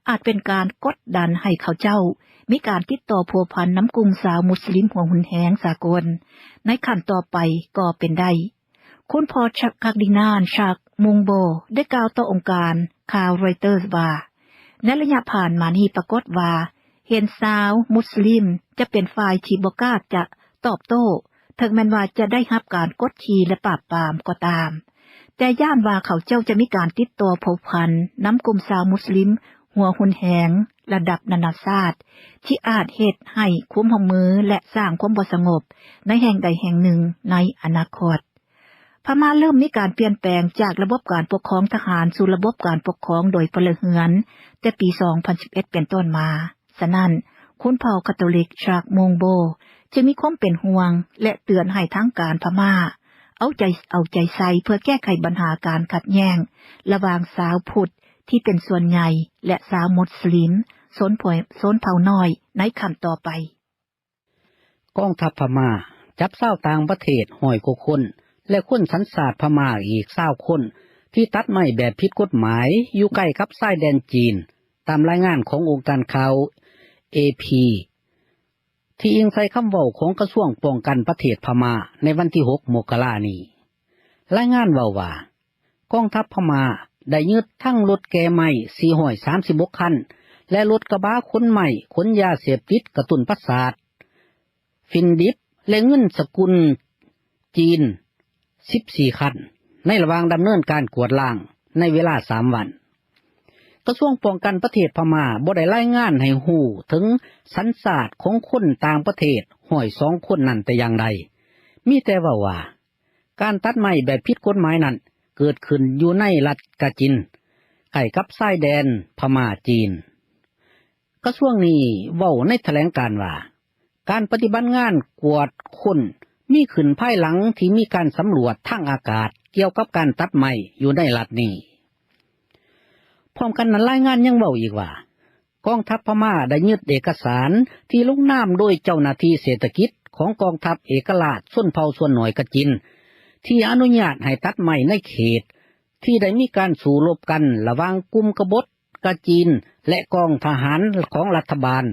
ອາດເປັນການກົດດັນໃຫ້ເຂົາເຈົ້າມີການຕິດຕໍ່ພົວພັນນຳກຸ່ມຊາວມຸສລິມຫົວຮຸນແຮງສາກົນໃນຂັ້ນຕໍ່ໄປກໍເປັນໄດ້. ຄຸນພໍ່ຄາດີນານ Charles Mungo ໄດ້ກ່າວຕໍ່ອົງການຂ່າວ Reuters ວ່າ, ໃນໄລຍະຜ່ານມານີ້ປາກົດວ່າ ເຫັນຊາວມຸສລິມຈະເປັນຝ່າຍທີ່ບໍ່ກ້າຈະຕອບໂຕ້, ເຖິງແມ່ນວ່າຈະໄດ້ຮັບການກົດຂີ່ ແລະ ປາບປາມກໍຕາມ, ແຕ່ຢ້ານວ່າເຂົາເຈົ້າຈະມີການຕິດຕໍ່ພົວພັນນຳກຸ່ມຊາວມຸສລິມຫົວຮຸນແຮງລະດັບນານາຊາດ ທີ່ອາດເຮັດໃຫ້ຄວາມຮ່ວມມື ແລະ ສ້າງຄວາມບໍ່ສະຫງົບໃນແຫ່ງໃດແຫ່ງໜຶ່ງໃນອະນາຄົດ. ພະມ້າເລີ່ມມີການປ່ຽນແປງຈາກລະບົບການປົກຄອງທະຫານສູ່ລະບົບການປົກຄອງໂດຍພົນລະເຮືອນ ແຕ່ປີສອງພັນສິບເອັດເປັນຕົ້ນມາ. ສະນັ້ນ, ຄຸນເຜົ່າຄາໂຕລິກ Jacques Mungbo ຈຶ່ງມີຄວາມເປັນຫ່ວງ ແລະ ເຕືອນໃຫ້ທາງການພະມ້າເອົາໃຈ ເອົາໃຈໃສ່ເພື່ອແກ້ໄຂບັນຫາການຂັດແຍ້ງລະຫວ່າງຊາວພຸດທີ່ເປັນສ່ວນໃຫຍ່ ແລະ ຊາວມຸດສະລິມ ຊົນເຜົ່າ ຊົນເຜົ່ານ້ອຍໃນຂັ້ນຕໍ່ໄປ. ກອງທັບພະມ້າຈັບຊາວຕ່າງປະເທດຮ້ອຍກວ່າຄົນ ແລະ ຄົນສັນຊາດພະມ້າອີກຊາວຄົນ ທີ່ຕັດໄມ້ແບບຜິດກົດໝາຍຢູ່ໃກ້ກັບຊາຍແດນຈີນ, ຕາມລາຍງານຂອງອົງການຂ່າວ ເອພີ ທີ່ອີງໃສ່ຄຳເວົ້າຂອງກະຊວງປ້ອງກັນປະເທດພະມ້າໃນວັນທີຫົກ ມົກກະລານີ້. ລາຍງານເວົ້າວ່າ ກອງທັບພະມ້າໄດ້ຍຶດທັງລົດແກ່ໄມ້ສີ່ຮ້ອຍສາມສິບຫົກຄັນ ແລະ ລົດກະບະຂົນໄມ້ຂົນຢາເສບຕິດກະຕຸ້ນປະສາດ ຝິ່ນດິບ ແລະ ເງິນສະກຸນຈີນສິບສີ່ຄັນ ໃນລະຫວ່າງດຳເນີນການກວດລ້າງໃນເວລາສາມວັນ. ກະຊວງປ້ອງກັນປະເທດພະມ້າບໍ່ໄດ້ລາຍງານໃຫ້ຮູ້ເຖິງສັນຊາດຂອງຄົນຕ່າງປະເທດຮ້ອຍສອງຄົນນັ້ນແຕ່ຢ່າງໃດ, ມີແຕ່ເວົ້າວ່າ ການຕັດໄມ້ແບບຜິດກົດໝາຍນັ້ນເກີດຂຶ້ນຢູ່ໃນລັດກະຈິນ ໃກ້ກັບຊາຍແດນພະມ້າ-ຈີນ. ກະຊວງນີ້ເວົ້າໃນຖະແຫຼງການວ່າ ການປະຕິບັດງານກວດຄົ້ນມີຂຶ້ນພາຍຫຼັງທີ່ມີການສຳຫຼວດທາງອາກາດກ່ຽວກັບການຕັດໄມ້ຢູ່ໃນລັດນີ້. ພ້ອມກັນນັ້ນ, ລາຍງານຍັງເວົ້າອີກວ່າ ກອງທັບພະມ້າໄດ້ຍຶດເອກະສານທີ່ລົງນາມໂດຍເຈົ້າໜ້າທີ່ເສດຖະກິດຂອງກອງທັບເອກະລາດຊົນເຜົ່າສ່ວນໜ້ອຍກະຈິນ ທີ່ອະນຸຍາດໃຫ້ຕັດໄມ້ໃນເຂດທີ່ໄດ້ມີການສູ້ລົບກັນລະຫວ່າງກຸ່ມກະບົດກະຈີນ ແລະ ກອງທະຫານຂອງລັດຖະບານ,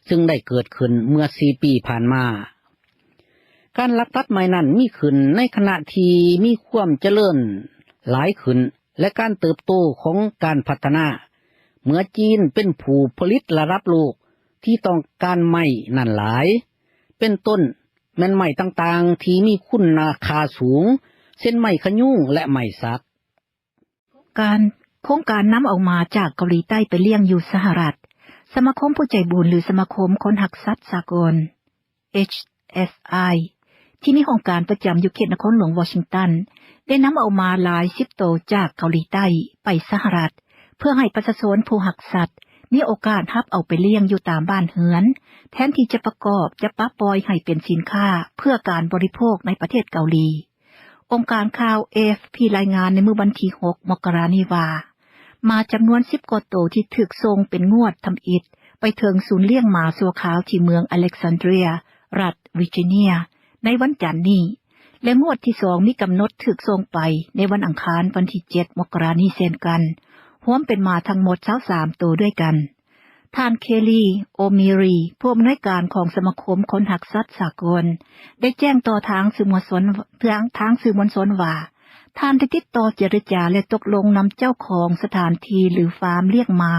ຊຶ່ງໄດ້ເກີດຂຶ້ນເມື່ອສີ່ປີຜ່ານມາ. ການລັກຕັດໄມ້ນັ້ນມີຂຶ້ນໃນຂະນະທີ່ມີຄວາມຈະເລີນຫຼາຍຂຶ້ນ ແລະ ການເຕີບໂຕຂອງການພັດທະນາ, ເມື່ອຈີນເປັນຜູ້ຜະລິດລະດັບໂລກທີ່ຕ້ອງການໄມ້ນັ້ນຫຼາຍ, ເປັນຕົ້ນແມ່ນໄມ້ຕ່າງໆທີ່ມີຄຸນຄ່າສູງ ເຊັ່ນ ໄມ້ຂະຍຸງ ແລະ ໄມ້ສັກ. ການ ໂຄງການນຳເອົາໝາຈາກເກົາຫຼີໃຕ້ໄປລ້ຽງຢູ່ສະຫະລັດ. ສະມາຄົມຜູ້ໃຈບຸນ ຫຼື ສະມາຄົມຄົນຮັກສັດສາກົນ ເອຊເອສໄອ ທີ່ມີຫ້ອງການປະຈຳຢູ່ເຂດນະຄອນຫຼວງວໍຊິງຕັນ ໄດ້ນຳເອົາໝາຫຼາຍສິບໂຕຈາກເກົາຫຼີໃຕ້ໄປສະຫະລັດ ເພື່ອໃຫ້ປະຊາຊົນຜູ້ຮັກສັດມີໂອກາດຮັບເອົາໄປລ້ຽງຢູ່ຕາມບ້ານເຮືອນ ແທນທີ່ຈະປະກອບ ຈະປະປ່ອຍໃຫ້ເປັນສິນຄ້າເພື່ອການບໍລິໂພກໃນປະເທດເກົາຫຼີ. ອົງການຂ່າວ ເອເອັຟພີ ລາຍງານໃນມື້ວັນທີຫົກ ມົກກະລານີ້ວ່າ ໝາຈຳນວນສິບກວ່າໂຕທີ່ຖືກສົ່ງເປັນງວດທຳອິດໄປເຖິງສູນລ້ຽງໝາຊົ່ວຄາວທີ່ເມືອງອາເລັກຊານເດຣຍ ລັດວິຈິເນຍ ໃນວັນຈັນນີ້ ແລະ ງວດທີສອງມີກຳນົດຖືກສົ່ງໄປໃນວັນອັງຄານ ວັນທີເຈັດ ມົກກະລານີ້ເຊັ່ນກັນ, ຮວມເປັນໝາທັງໝົດຊາວສາມໂຕດ້ວຍກັນ. ທ່ານ ເຄລີ ໂອມີຣີ ຜູ້ອຳນວຍການຂອງສະມາຄົມຄົນຮັກສັດສາກົນ ໄດ້ແຈ້ງຕໍ່ທາງສື່ມວນຊົນ ທາງ ທາງສື່ມວນຊົນວ່າ ທ່ານໄດ້ຕິດຕໍ່ເຈລະຈາ ແລະ ຕົກລົງນຳເຈົ້າຂອງສະຖານທີ່ ຫຼື ຟາມລ້ຽງໝາ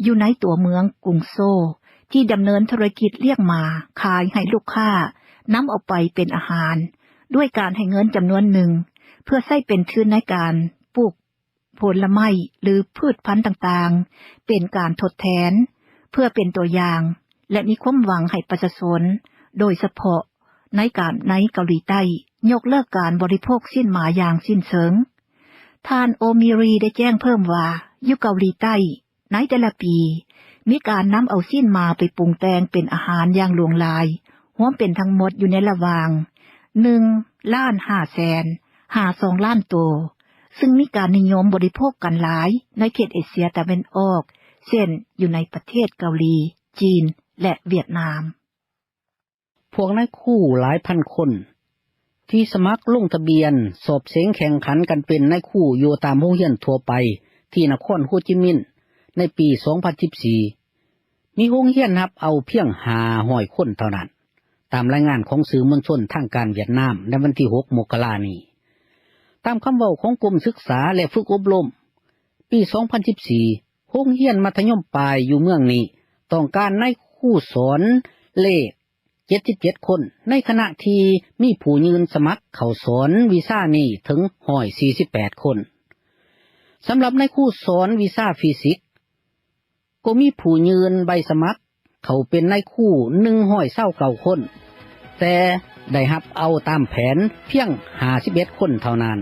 ຢູ່ໃນຕົວເມືອງກຸງໂຊ ທີ່ດຳເນີນທຸລະກິດລ້ຽງໝາຂາຍໃຫ້ລູກຄ້ານຳເອົາໄປເປັນອາຫານ ດ້ວຍການໃຫ້ເງິນຈຳນວນໜຶ່ງ ເພື່ອໃຊ້ເປັນທຶນໃນການປູກ ຜົນລະໄມ້ ຫຼື ພືດພັນຕ່າງໆ ເປັນການທົດແທນ ເພື່ອເປັນຕົວຢ່າງ ແລະ ມີຄວາມຫວັງໃຫ້ປະຊາຊົນ ໂດຍສະເພາະໃນການ ໃນເກົາຫຼີໃຕ້ ຍົກເລີກການບໍລິໂພກຊີ້ນໝາຢ່າງສິ້ນເຊີງ. ທ່ານ ໂອມີຣີ ໄດ້ແຈ້ງເພີ່ມວ່າ ຢູ່ເກົາຫຼີໃຕ້ ໃນແຕ່ລະປີ ມີການນຳເອົາຊີ້ນໝາໄປປຸງແຕ່ງເປັນອາຫານຢ່າງຫຼວງຫຼາຍ, ຮວມເປັນທັງໝົດຢູ່ໃນລະຫວ່າງ ໜຶ່ງລ້ານຫ້າແສນ ຫາ ສອງລ້ານໂຕ, ຊຶ່ງມີການນິຍົມບໍລິໂພກກັນຫຼາຍໃນເຂດເອເຊຍຕາເວັນອອກ ເຊັ່ນ ຢູ່ໃນປະເທດເກົາຫຼີ, ຈີນ ແລະ ຫວຽດນາມ. ພວກນາຍຄູຫຼາຍພັນຄົນ ທີ່ສະໝັກລົງທະບຽນສອບເສັງແຂ່ງຂັນກັນເປັນນາຍຄູຢູ່ຕາມໂຮງຮຽນທົ່ວໄປທີ່ນະຄອນໂຮຈິມິນໃນປີສອງພັນສິບສີ່ ມີໂຮງຮຽນຮັບເອົາພຽງຫ້າຮ້ອຍຄົນເທົ່ານັ້ນ, ຕາມລາຍງານຂອງສື່ມວນຊົນທາງການຫວຽດນາມໃນວັນທີຫົກ ມົກກະລານີ້. ຕາມຄຳເວົ້າຂອງກົມສຶກສາ ແລະ ຝຶກອົບຮົມ, ປີສອງພັນສິບສີ່ ໂຮງຮຽນມັດທະຍົມປາຍຢູ່ເມືອງນີ້ຕ້ອງການນາຍຄູສອນເລກ ເຈັດສິບເຈັດຄົນ, ໃນຂະນະທີ່ມີຜູ້ຍື່ນສະໝັກເຂົ້າສອນວິຊານີ້ເຖິງຮ້ອຍສີ່ສິບແປດຄົນ. ສຳລັບນາຍຄູສອນວິຊາຟີຊິກ ກໍມີຜູ້ຍື່ນໃບສະໝັກເຂົ້າເປັນນາຍຄູໜຶ່ງຮ້ອຍຊາວເກົ້າຄົນ, ແຕ່ ໄດ້ຮັບເອົາຕາມແຜນພຽງ 51 ຄົນເທົ່ານັ້ນ.